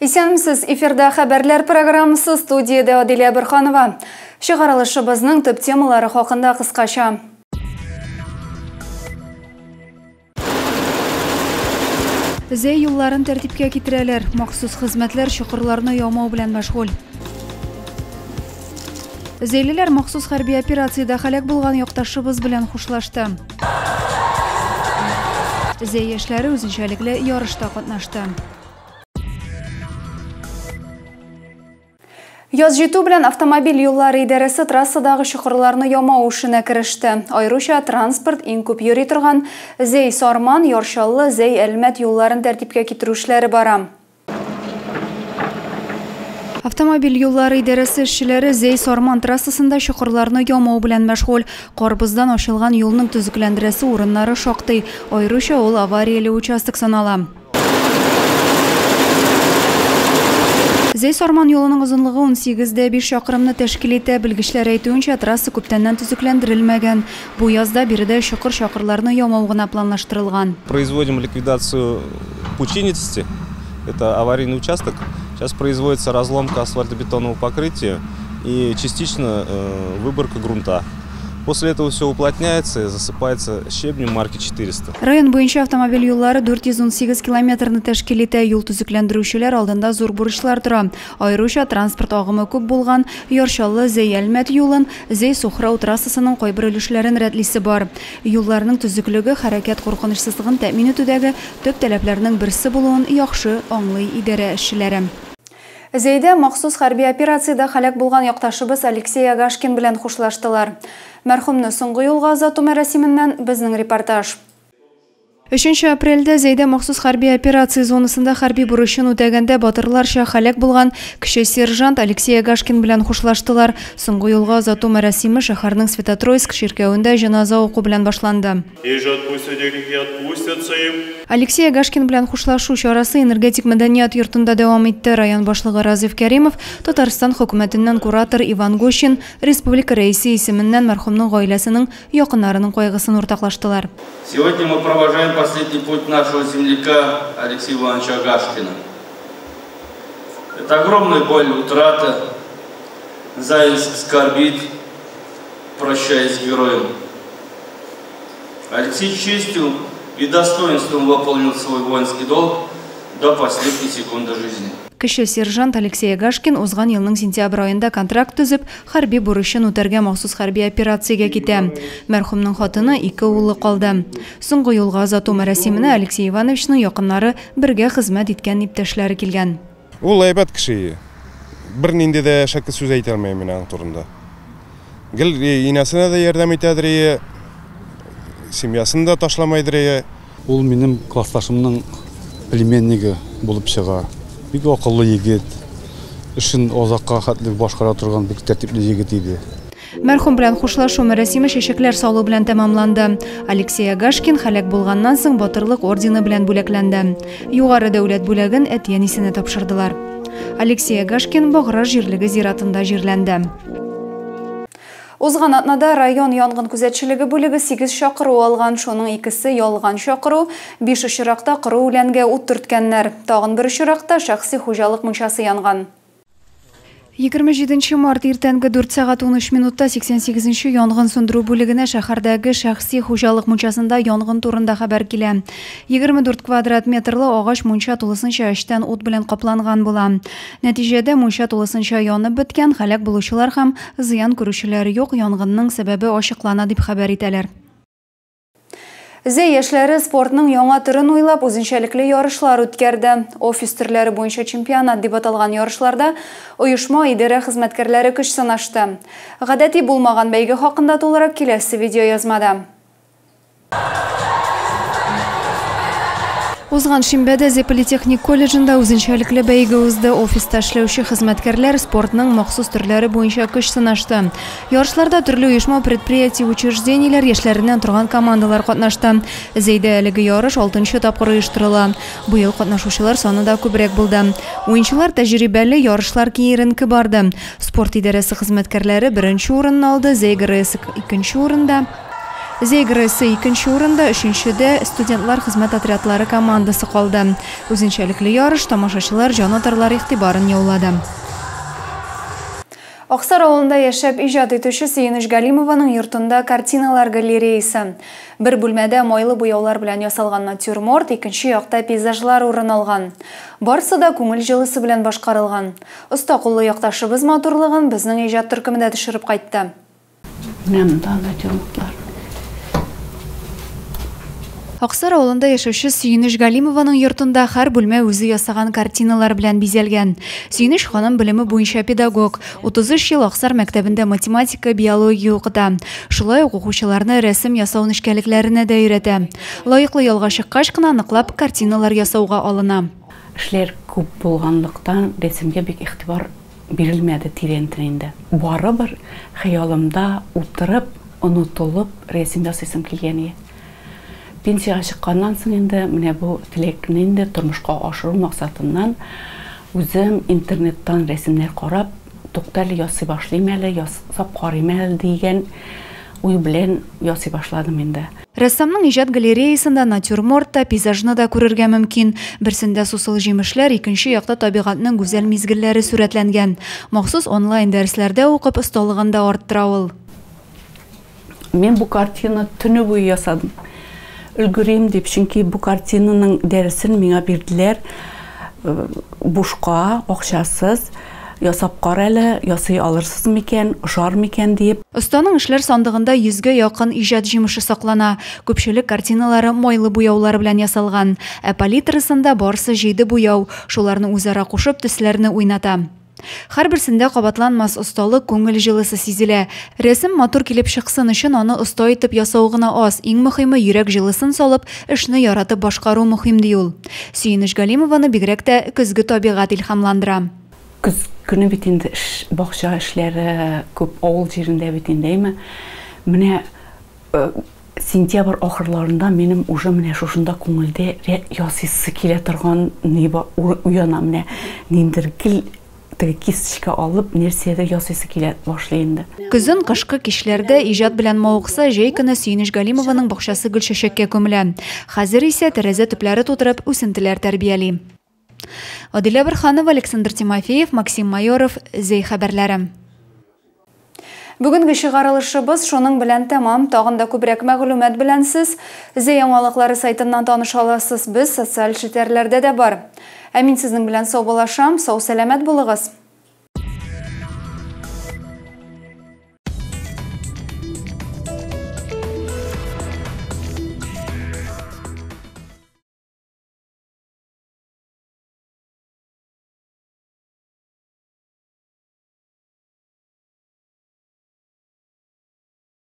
Исәнмесез, эфирда хәбәрләр программасы, студиядә Аделя Борханова. Чыгарылышыбызның төп темалары хакында кыскача. Зәй юлларын тәртипкә китерәләр. Махсус хезмәтләр чокырларны ямау белән мәшгуль. Зәйлеләр махсус хәрби операциядә һәлак булган якташыбыз белән хушлашты. Зәй яшьләре үзенчәлекле ярышта катнашты. Яз җитү белән автомобиль юллары идарәсе трассадагы чокырларны ямау эшенә кереште. Аеруча транспорт иң күп йөри торган Зәй-Сарман, Яр Чаллы, Зәй-Әлмәт юлларын тәртипкә китерү эшләре бара. Автомобиль юллары идарәсе эшчеләре Зәй-Сарман трассасында чокырларны ямау белән мәшгуль. Карбыздан ачылган юлның төзекләндерәсе урыннары шактый. Аеруча ул аварияле участок санала. Зәй-Сарман юлының озынлыгы 18,5 чакрымны тәшкил итә. Белгечләр әйтүенчә, трасса күптәннән төзекләндерелмәгән. Бу язда биредә чокыр-чакырларны ямау гына планлаштырылган. Производим ликвидацию пучинистости. Это аварийный участок. Сейчас производится разломка асфальтобетонного покрытия и частично выборка грунта. После этого все уплотняется и засыпается щебнем марки 400. Район буенча автомобиль юллары 418 километрны тәшкил итә. Юл төзекләндерүчеләр алдында зур бурычлар тора. Аеруча транспорт агымы күп булган Яр Чаллы Зәй-Әлмәт юлын, Зәй-Сухрау трассасының кайбер өлешләрен рәтлисе бар. Юлларның төзеклеге хәрәкәт куркынычсызлыгын тәэмин итүдәге төп таләпләрнең берсе булуын яхшы аңлый идарә эшчеләре. Зәйдә махсус хәрби операциядә һәлак булган якташыбыз Алексей Агашкин белән хушлаштылар. Мәрхүмне соңгы юлга озату мәрасименнән безнең репортаж. 3 апрельдә Зәйдә махсус хәрби операция зонасында хәрби бурычын үтәгәндә батырларча һәлак булган кече сержант Алексей Агашкин белән хушлаштылар. Соңгы юлга озату мәрасиме шәһәрнең Святотроицк чиркәвендә җеназа уку белән башланды. Алексей Агашкин белән хушлашу чарасы энергетик мәдәният йортында дәвам итте. Район башлыгы Разиф Кәримов, Татарстан хөкүмәтеннән куратор Иван Гущин, республика рәисе исеменнән мәрхүмнең гаиләсенең якыннарының кайгысын уртаклаштылар. Сегодня мы провожаем последний путь нашего земляка Алексея Ивановича Агашкина. Это огромная боль, утрата. Заинск скорбит, прощаясь с героем. Алексей честью и достоинством выполнил свой воинский долг до последней секунды жизни. Кече сержант Алексей Агашкин узган елның сентябрь аенда контракт төзеп, хәрби бурычын үтәргә махсус хәрби операциягә китә. Мәрхүмнең хатыны, ике улы калды. Соңгы юлга озату мәрасименә Алексей Ивановичның якыннары, бергә хезмәт иткән иптәшләре килгән. Ул әйбәт кеше. Бернинди дә шәкке сүз әйтә алмыйм мин аның турында. Гел инәсенә дә ярдәм итәдер, семьясын да ташламайдыр. Ул минем классташымның племенниге булып чыга. Бик акыллы егет, эшен озакка хәтле башкара торган бик тәртипле егет иде. Мәрхүм белән хушлашу мәрасиме чәчәкләр салу белән тәмамланды. Алексей Агашкин һәлак булганнан соң Батырлык ордены белән бүләкләнде. Югары дәүләт бүләген әти-әнисенә тапшырдылар. Алексей Агашкин Баграж җирлеге зиратында җирләнде. Узган атнада район янгын күзәтчелеге бүлеге 8 чакыру алган, шуның икесе ялган чакыру, 5 очракта коры үләнгә ут төрткәннәр. Тагын бер очракта шәхси хуҗалык мунчасы янган. 27 март иртәнге 4 сәгать 13 минутта 88 янгын сүндерү бүлегенә шәһәрдәге шәхси хуҗалык мунчасында янгын турында хәбәр килә. 24 квадрат метрлы агач мунча тулысынча эчтән ут белән капланган була. Нәтиҗәдә мунча тулысынча янып беткән, һәлак булучылар һәм зыян күрүчеләр юк, янгынның сәбәбе ачыклана дип хәбәр итәләр. Зәй яшьләре спортның яңа төрен уйлап, үзенчәлекле ярышлар үткәрде. Офис төрләре буенча чемпионат дип аталган ярышларда оешма идарә хезмәткәрләре көч сынашты. Гадәти булмаган бәйге хакында тулырак киләсе видеоязмада. Узган шимбәдә Зәй политехник колледжында үзенчәлекле бәйге узды. Офиста эшләүче хезмәткәрләр спортның махсус төрләре буенча көч сынашты. Ярышларда төрле оешма, предприятие, учреждениеләр яшьләреннән торган командалар катнашты. Зәйдә әлеге ярыш 6нчы тапкыр оештырыла. Быел катнашучылар саны да күбрәк булды. Уенчылар тәҗрибәле, ярышлар киеренке барды. Спорт идарәсе хезмәткәрләре беренче урынны алды, Зәй ГРС икенче урында. Зәй ГРЭСы икенче урында, өченчедә студентлар хезмәт отрядлары командасы калды. Үзенчәлекле ярыш тамашачылар, җанатарлар игътибарын яулады. Аксар авылында яшәп иҗат итүче Сөенеч Галимованың йортында картиналар галереясы. Бер бүлмәдә майлы буяулар белән ясалган натюрморт, икенче якта пейзажлар урын алган. Барсы да күңел җылысы белән башкарылган. Оста куллы якташыбыз матурлыгын безнең иҗат төркеме дә төшереп кайтты. Менә монда натюрмортлар. Аксар авылында яшәүче Сөенеч Галимованың йортында һәр бүлмә үзе ясаган картиналар белән бизәлгән. Сөенеч ханым белеме буенча педагог. 33 ел Аксар мәктәбендә математика, биология укыта. Шулай ук укучыларны рәсем ясау нечкәлекләренә дә өйрәтә. Лаеклы ялга чыккач кына ныклап картиналар ясауга алына. Эшләр күп булганлыктан рәсемгә бик игътибар бирелмәде тирәнтен инде. Барыбер хыялымда утырып, онытылып рәсем ясыйсым килгән иде. Пенсияга чыкканнан соң инде менә бу теләкне инде тормышка ашыру максатыннан үзем интернеттан рәсемнәр карап, туктале ясый башлыйм әле, ясап карыйм әле дигән уй белән ясый башладым инде. Рәссамның иҗат галереясында натюрморт та, пейзажны да күрергә мөмкин. Берсендә сусыл җимешләр, икенче якта табигатьнең гүзәл мизгелләре сурәтләнгән. Махсус онлайн дәресләрдә укып, осталыгын да арттыра ул. Мин бу картина төне буе ясадым. Өлгерим дип, чөнки бу картинаның дәресен миңа бирделәр бушка, акчасыз. Ясап кара әле, ясый алырсыз микән, ошар микән дип. Останың эшләр сандыгында 100гә якын иҗат җимеше саклана. Күпчелек картиналары майлы буяулар белән ясалган. Ә палитрасында барсы 7 буяу. Шуларны үзара кушып төсләрне уйната. Һәрберсендә кабатланмас осталык, күңел җылысы сизелә. Рәсем матур килеп чыксын өчен аны оста итеп ясау гына аз. Иң мөһиме йөрәк җылысын салып, эшне яратып башкару мөһим ди ул. Сөенеч Галимованы бигрәк тә көзге табигать илһамландыра. Көз көне бит инде бакча эшләре күп авыл җирендә бит инде, әйме? Менә сентябрь ахырларында минем уже менә шушында күңелдә ясыйсы килә торган ни уяна, менә ниндер гел теге кисточка алып, нәрсәдер ясыйсы килә башлый инде. Көзен кышкы кичләрдә иҗат белән мавыкса, җәй көне Сөенеч Галимованың бакчасы гөлчәчәккә күмелә. Хәзер исә тәрәзә төпләре тутырып үсентеләр тәрбияли. Адилә Борханова, Александр Тимофеев, Максим Майоров, Зәй хәбәрләре. Бүгенге чыгарылышыбыз шуның белән тәмам. Тагын да күбрәк мәгълүмат белән сез Зәй яңалыклары сайтыннан таныша аласыз. Без социаль челтәрләрдә дә бар. Ә мин сезнең белән саубуллашам. Сау сәламәт булыгыз.